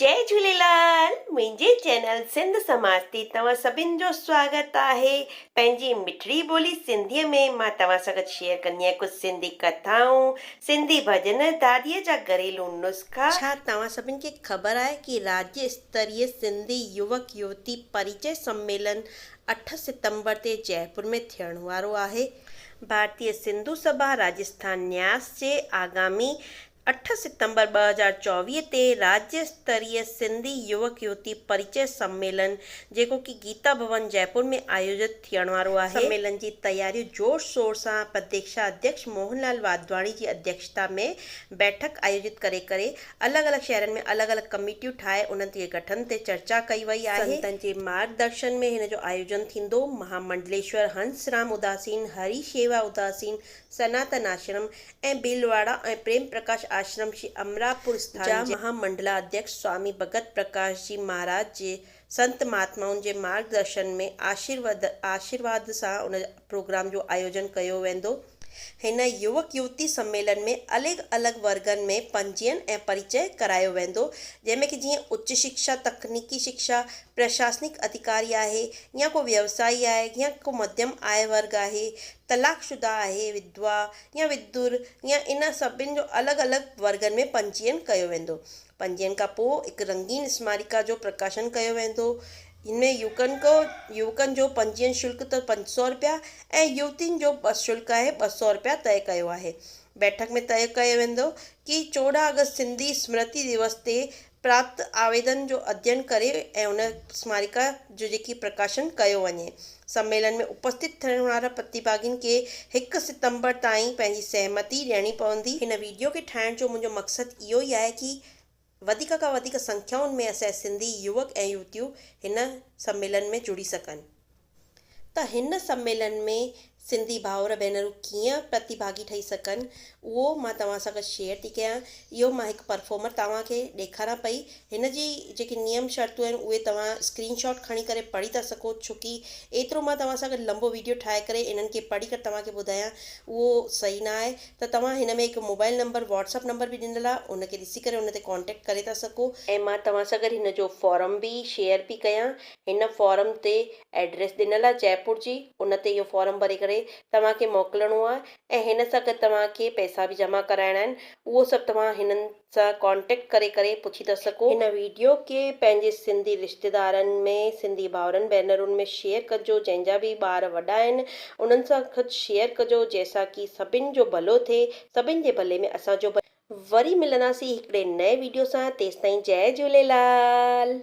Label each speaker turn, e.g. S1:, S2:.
S1: جئي جهوليلال منهنجي چينل سنڌ سماج تي توهان سڀن جو سواگت آهي پنهنجي مٺڙي ٻولي سنڌي ۾ مان توهان سان گڏ شيئر ڪندي آهيان ڪجهه سنڌي ڪٿائون سنڌي ڀڄن داديء جا گهريلو نسخا.
S2: ڇا توهان سڀن کي خبر آهي ڪي راجيه استريه سنڌي يوڪ يوتي پريچي سميلن اٺ ستمبر تي جئپور ۾ ٿيڻ وارو آهي.
S1: ڀارتيه سنڌو سڀا راجسٿان نياس جي آگامي اٺ ستمبر 2024 تي راجيه استريه سنڌي يوڪ يوتي پريچي سميلن جيڪو ڪي گيتا ڀون جئپور ۾ آيوجت ٿيڻ وارو آهي.
S2: سميلن جي تياريون زور شور سان پرديکشا اڌيڪش موهن لال واڌواڻي جي اڌيڪشتا ۾ بيٺڪ آيوجت ڪري ڪري الڳ الڳ شهرن ۾ الڳ الڳ ڪميٽيون ٺاهي انهن جي گٺن تي چرچا ڪئي وئي آهي.
S1: سنتن جي مارگ درشن ۾ هن جو آيوجن ٿيندو. مهامنڊليشور هنس رام اداسين، هري شيوا اداسين، سناتن آشرم ۽ ڀيلواڙا ۽ پريم پرڪاش آشرم شري امراپور اسٿان
S2: جا مها منڊلا اڌيڪش سوامي ڀڳت پرڪاش جي مهاراج جي سنت مهاتمائن جي مارگ درشن ۾ آشيرواد سان ان پروگرام جو آيوجن ڪيو ويندو.
S1: هن يوڪ يوتي سميلن ۾ الڳ الڳ ورگن ۾ پنجين ۽ پريچئه ڪرايو ويندو جنهن ۾ ڪي جيئن اچ شڪشا، تڪنيڪي شڪشا، پرشاسنڪ اڌڪاري آهي يا ڪو ويوسائي آهي يا ڪو مڌيم آء ورگ آهي، طلاق شده آهي، وڌوا يا ودر يا ان سڀن جو الڳ الڳ ورگن ۾ پنجين ڪيو ويندو. پنجين کان پوء هڪ رنگين اسماريڪا جو پرڪاشن ڪيو ويندو. هن ۾ يوڪن ڪو يوڪن جو پنجين شلڪ ته 500 رپيا ۽ يوتين جو شلڪ آهي 200 رپيا طئي ڪيو آهي. بيٺڪ ۾ طئي ڪيو ويندو ڪي 14 آگسٽ سنڌي سمرتي دوس تي پراپت آويدن جو اڌين ڪري ۽ ان سماريڪا جو جيڪي پرڪاشن ڪيو وڃي. سميلن ۾ اپسٿت ٿيڻ وارا پرتيڀاڳين کي هڪ ستمبر تائين پنهنجي سهمتي ڏيڻي پوندي.
S2: هن ويڊيو کي ٺاهڻ جو منهنجو مقصد اهو ئي آهي ڪي وڌيڪ کان وڌيڪ سنکيائن ۾ اسان جا سنڌي يوڪ ۽ يوتيون هن سميلن ۾ جڙي سگهن. ته هن سميلن ۾ سنڌي ڀائر ڀينرون ڪيئن پرتيڀاڳي ٺهي سگهن اهو مان توهان سان گڏ شيئر ٿي ڪيان. اهو مان هڪ پرفارمر توهان کي ڏيکاران پئي. هن جي جيڪي نيم شرطون آهن اهي توهان اسڪرين شاٽ کڻي ڪري پڙهي ٿا سگهو ڇو ڪي ايترو مان توهان سان گڏ لمبو ويڊيو ٺاهي ڪري انهن کي پڙهي ڪري توهان کي ٻڌايان اهو صحيح نه آهي ته توهان هن ۾ هڪ mobile number WhatsApp number به ڏنل آهي ان کي ڏسي ڪري ان تي ڪانٽيڪٽ ڪري ٿا سگهو.
S1: ۽ مان توهان سان گڏ هن جو فارم به شيئر پئي ڪيان. هن فارم تي ايڊريس ڏنل آهي جئپور جي ان تي اهو فارم ڀري ڪري توهان کي موڪلڻو آهي ۽ هن سان گڏ توهان کي پئسا به جمع ڪرائڻا آهن اهو سڀ توهان هنن سان ڪانٽيڪٽ ڪري ڪري پڇي ٿا سگهو.
S2: هن ويڊيو کي پنهنجي سنڌي رشتيدارن ۾ سنڌي ڀائرن ڀينرن ۾ شيئر ڪجو جنهن جا به ٻار وڏا آهن انهن سان گڏ شيئر ڪجو جنهن سان ڪي سڀن جو ڀلو ٿئي سڀن جي ڀلي ۾ اسان جو ڀلو. وري ملنداسين هڪڙي نئين ويڊيو سان تيستائين جئي جهوليلال.